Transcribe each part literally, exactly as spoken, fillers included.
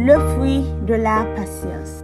Le fruit de la patience.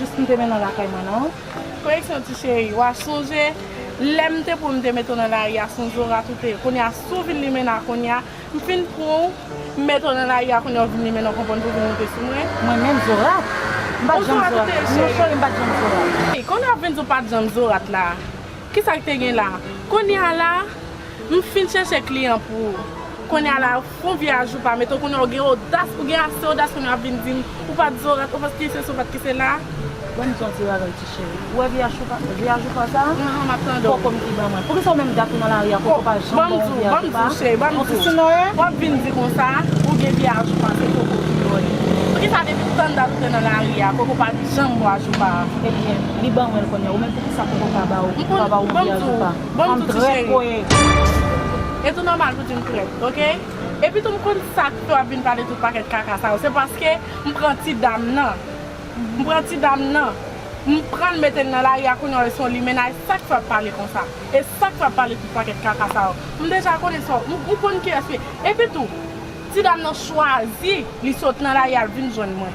Jis m te mennen lakay mwen, non. Koreksyon, ti cheri, w a sonje, lè m te pran w, m te mete w nan lari a, se yon zorat ou te ye. Kounye a, si w vin limen la kounye a, m fin pran w, m mete w nan lari a, kounye a w vin limen la, w konprann, pou w vin monte sou mwen. Mwen menm zorat? M pa t janm zorat. Non, cheri, m pa t janm zorat. Kounye a w ap vin di w pa t janm zorat la. Kisa k te gen la? Kounye a la, m fin chèche kliyan pou ou. Kounye a la, fon vye ajoupa, mete w kounye a, ou gen odas, ou gen ase odas kounye a ap vin di m, ou pa t zorat, ou pa t ki se, ou pa t ki se la. Ban m di w yon ti bagay, ti cheri. Ou wè vye ajoupa, vye ajoupa sa? Ahan, m ap tande w. Kòkò m ki ban mwen. Poukisa ou menm dat ou nan lari a, kòkò pa janm ban w vye ajoupa? Ban m di w, ban m di w, ti cheri, ban m di w. Ou ti sou non, e? W ap vin di konsa, ou gen vye ajoupa, se kòkò ki ban w. Poukisa depi tann dat ou te nan lari a, kòkò pa t janm ban w ajoupa? Ebyen, li ban mwen l kounye a. Ou menm poukisa kòkò pa ba w, pa ba w vye ajoupa? Ban m di w, ti cheri. E tou nòmal pou di m trèt, oke? Epi tou m konn sa k fè w ap vin pale tout pakèt kaka sa yo. Se paske m pran ti dam nan. M pran ti dam nan. M pran l mete l nan lari a kounye a, se yon limena, e sa k fè w ap pale konsa. E sa k fè w ap pale tout pakèt kaka sa yo. M deja konnen sa w, m, ou konn kiyès li ye. Epi tou, ti dam nan chwazi, li sot nan lari a, l vin jwenn mwen.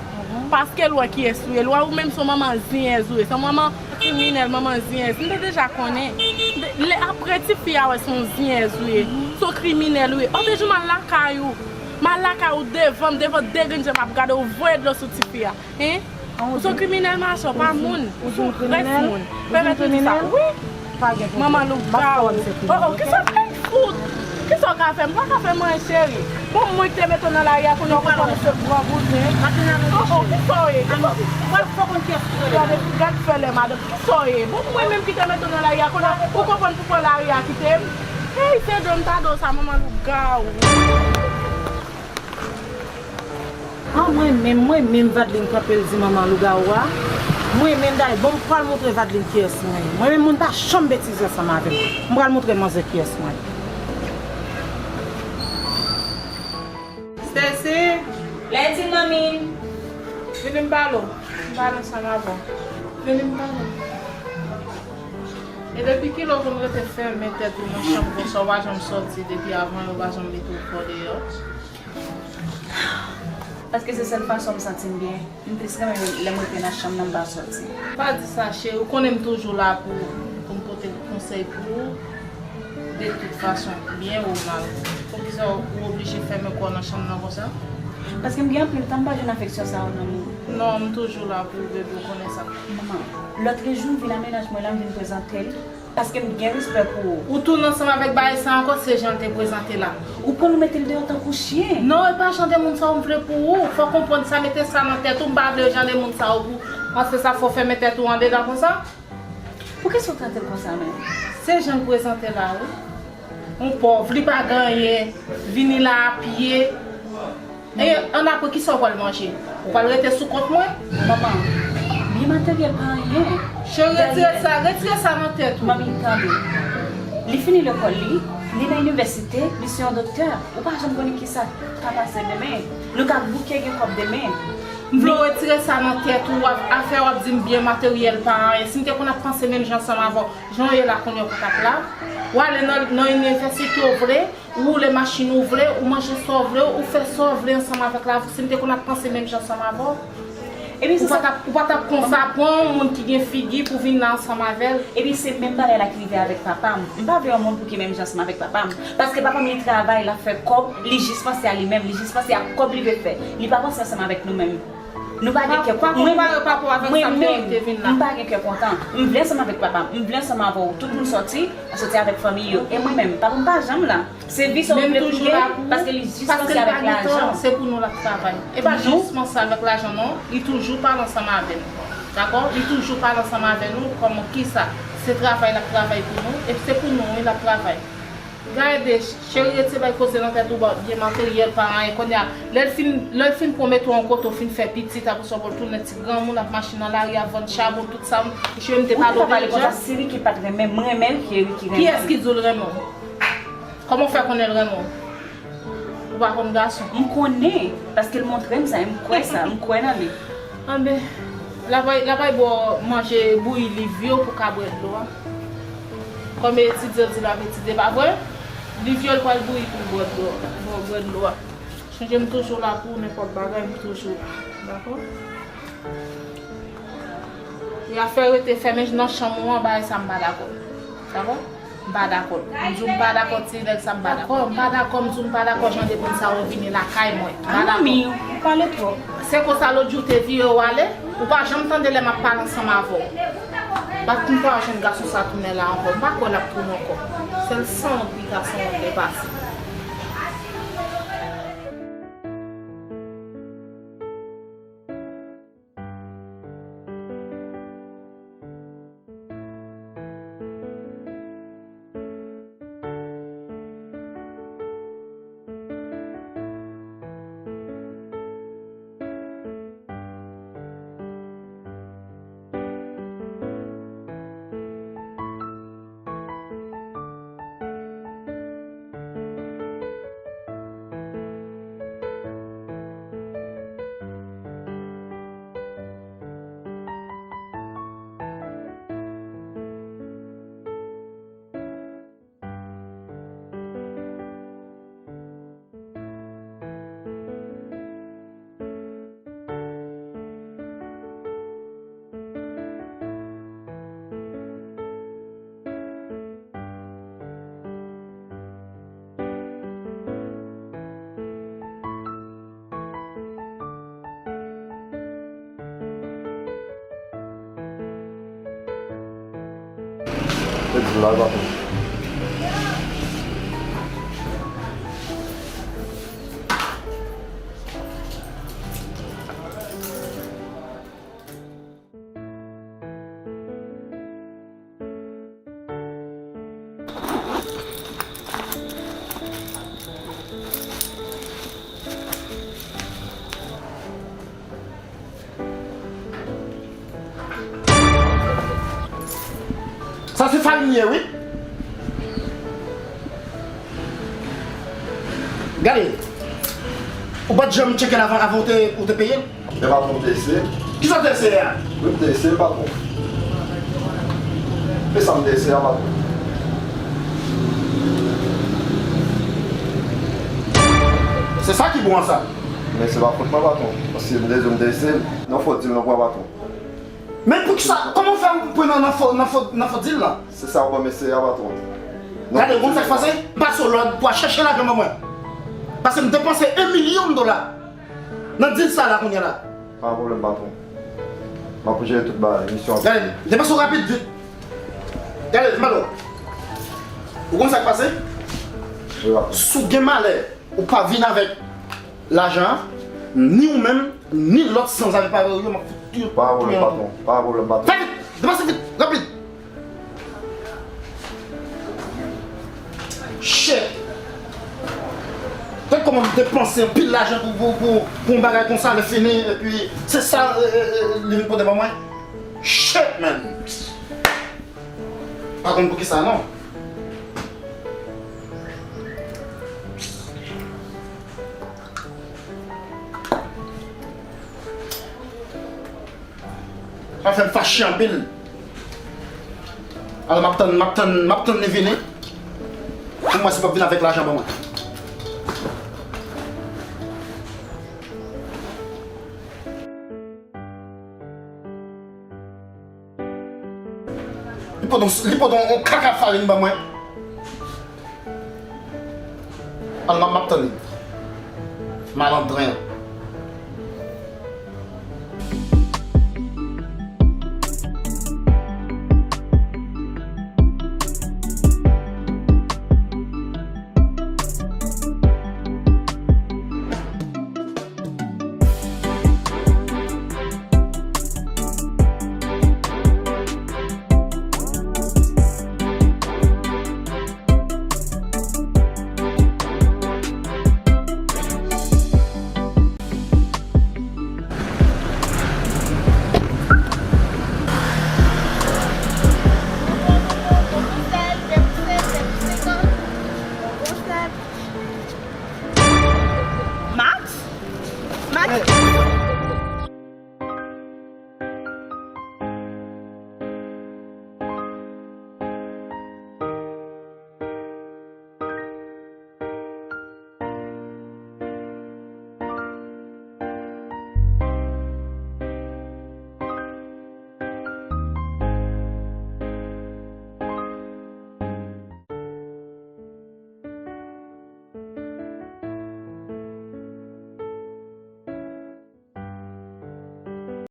Paske l wè kiyès ou ye. L wè ou menm se yon manman zinyèz ou ye. Se yon manman kriminèl, manman zinyèz. M te deja konnen. M te, lè, apre tifi a wè se yon zinyèz ou ye. Se yon kriminèl ou ye. Ou te di m al lakay ou. M al lakay ou devan m, devan de grenn je m ap gade w, voye dlo sou tifi a. Hein? Ou se yon kriminèl, machè, w pa moun. Ou se yon rès moun. Pèmèt m di sa. Wi. Manman loup ba ou. Oh, oh, kisa w fè fout? Kisa w ka fè? M pa ka fè m anyen, cheri. Bon, mwen ki te mete w nan lari a, kounye a w konprann ou se gran bouzen. Oh, oh, kisa w ye? Kisa w... Gade, gad fè lè, madanm. Kisa w ye? Bon, mwen menm ki te mete w nan lari a, kounye a ou konprann pou pran lari a kite m? Hey, se do m ta do sa, manman loup ba ou. An mwen menm, mwen menm Vadeline kanpe l di manman lougawou a. Mwen menm dayè, bon, m pral montre Vadeline kiyès mwen ye. Mwen menm moun pa janm betize ansanm avè m. M pral montre manzè kiyès mwen ye. Stacy! Lè di manmi! Vini m pale w. M pale ansanm avè w. Vini m pale w. E depi kilè w konn rete fèmen tèt ou nan chanm konsa, w pa janm sòti depi avan yè, w pa janm mete w kò deyò? Paske se sèl fason m santi m byen. M plis renmen lè m rete nan chanm nan, m pa sòti. Pa di sa, cheri. Ou konnen m toujou la pou, pou m pote konsèy pou ou. De tout fason, byen ou mal. Poukisa ou oblije fèmen kò w nan chanm nan konsa? Paske m gen anpil tan m pa jwenn afeksyon sa yo nan moun. Non, m toujou la pou ou, bebe, ou konnen sa. Manman, lòtrejou m vin a mennaj mwen la, m vin prezante l. Paske m gen respè pou ou. Ou tounen ansanm avèk bagay sa ankò, se jan l te prezante la. Ou pran l ou mete l deyò tankou chyen. Non, e pa jan de moun sa ou m vle pou ou. Fò w konprann sa, mete sa nan tèt ou, m pa vle jan de moun sa ou pou panse sa, fò w fèmen tèt ou andedan konsa. Poukisa w trete l konsa menm? Se jan l prezante la, wi. Yon pòv, li pa gen anyen, vini la a pye. E annapre, kisa w pral manje? Ou pral rete sou kont mwen? Manman, byen materyèl pa anyen. Cheri, retire sa, retire sa nan tèt ou. Manmi, tande. Li fini lekòl li, li nan inivèsite, li se yon doktè. Ou pa janm konnen kisa ka pase demen. Nou ka bouke gen kòb demen. M vle w retire sa nan tèt ou, w ap, afè w ap di m byen materyèl pa anyen. Si m te konn ap panse menm jan ansanm avè w, jan w ye la kounye a w pa t ap la. W ale nan, nan inivèsite w vle, ou woule machin ou vle, ou manje sa w vle, ou fè sa w vle ansanm avèk lavi. Si m te konn ap panse menm jan ansanm avè w, Epi se ou pa sa. t ap, ou pa t ap konsa pran yon moun ki gen figi pou vin la ansanm avè l. Epi se menm bagay la ki rive avèk papa m. M pa vle yon moun pou ki menm jan ansanm avèk papa m. Paske papa m li travay, l ap fè kòb, li jis panse a li menm, li jis panse a kòb li vle fè. Li pa panse ansanm avèk nou menm. Nou pa gen kè kontan. Pa konpare pa rapò avèk sa m merite vin la. M pa gen kè kontan. M vle ansanm avèk papa m. M vle ansanm avè w. Tout moun sòti, sòti avèk fanmi yo. E mwen menm, papa m pa janm la. Se vi sa w vle pou l gen, paske li jis panse avèk lajan. Se pou nou l ap travay. E pa jis panse avèk lajan non, li toujou pale ansanm avè nou. Dakò? Li toujou pale ansanm avè nou, kòman kisa? Se travay l ap travay pou nou, e se pou nou wi l ap travay. Gade, cheri, retire bay koze nan tèt ou, ba, byen materyèl pa anyen. Kounye a, lè l fin, lè l fin pwomete w yon kote, w fin fè pitit, apre sa w pral tounen ti granmoun, ap mache nan lari, ap vann chabon, tout sa, m, cheri, m te pale w deja. Ou te ka pale konsa, se li ki pa t renmen m, mwen renmen l, se li ki renmen m. Kiyès ki di w l renmen w? Kòman w fè konnen l renmen w? Ou pa konn gason? M konnen, paske l montre m sa, e m kwè sa, m kwè nan li. Anben, l ap al, l ap al ba w manje bouyi Livio pou ka bwè dlo a. Kòm e etidye, l di l ap etidye, pa vre? Livio l pral bouyi pou l bwè dlo, bwè, bwè dlo a. Chonje m toujou la pou ou, nenpòt bagay, m toujou la. Dakò? E afè rete fèmen nan chanm ou an, bagay sa m pa dakò. Dakò? M pa dakò. M di w m pa dakò, ti nèg sa m pa dakò. M pa dakò, m di w m pa dakò, jan de moun sa yo vini lakay mwen. M pa dakò. Manmi, ou pale twòp. Se konsa lòt jou te vire w ale, ou pa janm tande lè m ap pale ansanm avè w. M pa konn pa jwenn gason sa tounen la ankò. M pa kwè l ap tounen ankò. Sèl san an pi gason an te pase. Sa se farin li ye, wi. Gade, ou pa t janm tcheke l avan, avan ou te, ou te peye l? Men patwon, m te eseye. Kisa w te eseye a? Wi, m te eseye, patwon. Men sa m te eseye a, patwon. Se sa ki bon an sa. Men se pa fòt mwen, patwon. Paske m te di w m te eseye l. Non, fò di m non, patwon. Men poukisa, kòman w fè w pran nan, nan fo, nan fo, nan fo dil la? Se sa w ban m eseye a, patwon. Gade, ou konn sa k pase? M pase w lòd pou w al chèche lajan ban mwen. Paske m depanse yon milyon dola nan dil sa la kounye a la. Pa gen pwoblèm, patwon. M ap jere tout bagay, misyon ap... Gade, depanse w rapid vit. Gade, Malo. Ou konn sa k pase? Si w gen malè, ou pa vin avèk lajan an, ni ou menm, ni lòt sanzave parèy ou yo, m ap fout touye yo. Pa gen pwoblèm, patwon. Pa gen pwoblèm, patwon. Fè vit! Depanse vit! Rapid! Shit! Gad kòman m depanse anpil lajan pou, pou, pou, pou yon bagay konsa, lè fini, epi se sa, e, e, e, li vin pote ban mwen. Shit, man! Pa konn poukisa, non. Sa fè m fache anpil. Alò, m ap tann, m ap tann, m ap tann li vini. Pou m wè si l p ap vin avèk lajan ban mwen. Li pote yon, li pote yon, yon kaka farin ban mwen. Al, m ap, m ap tann li. Malandren. Max? Max?